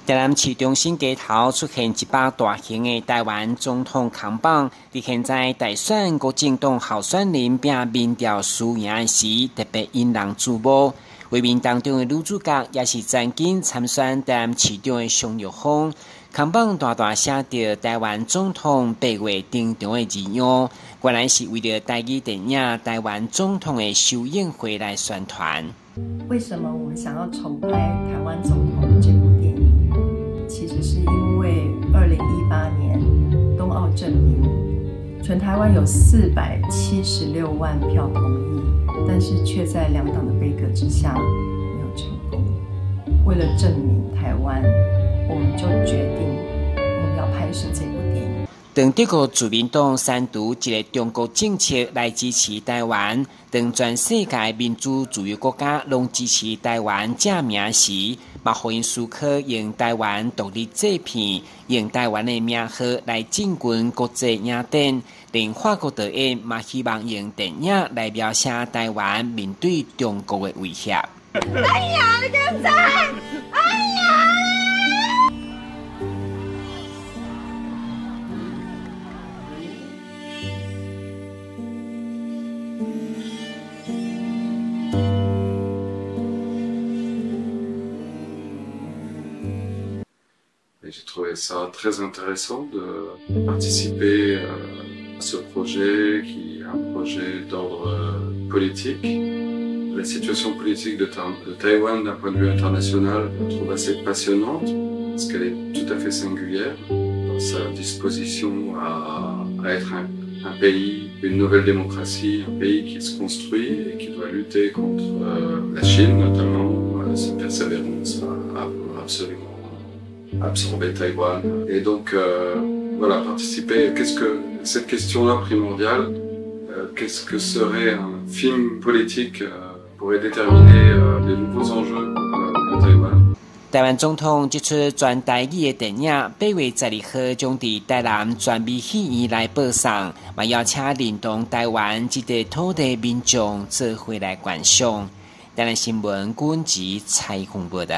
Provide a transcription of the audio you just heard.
台南市中心街頭出現一百大型的台灣總統扛棒，佇現在大選國政黨候選人拼民調輸贏時，特別引人注目。畫面當中的女主角也是曾經參選台南市長的熊玉峰，扛棒大大寫著台灣總統八月登場的字樣，原來是為著台語電影《台灣總統》的首映會來宣傳。為什麼我們想要重拍《台灣總統》這部電影？其實是因為2018年東奧證明，全台灣有476萬票同意，但是卻在兩黨的杯葛之下沒有成功。為了證明台灣，我們就決定我們要拍攝這部電影。當德國自民黨刪除一個中國政策來支持台灣，當全世界民主自由國家攏支持台灣正名時，嘛予𪜶思考用台灣獨立製片，用台灣的名號來進軍國際影展。連法國導演嘛希望用電影來描寫台灣面對中國的威脅。哎呀，你敢知？哎呀！ J'ai trouvé ça très intéressant de participer à ce projet qui est un projet d'ordre politique. La situation politique de Taïwan d'un point de vue international, je la trouve assez passionnante parce qu'elle est tout à fait singulière dans sa disposition à être un pays, une nouvelle démocratie, un pays qui se construit et qui doit lutter contre la Chine notamment, sa persévérance à vouloir absolument absorber Taïwan. Et donc, voilà, participer, qu'est-ce que cette question-là primordiale, qu'est-ce que serait un film politique pourrait déterminer les nouveaux enjeux pour Taïwan. 台灣總統這齣全台語的電影，8月12號將佇台南全美戲院來播送，嘛邀請認同台灣這塊土地民眾做伙來觀賞。台南新聞軍籍採訪報道。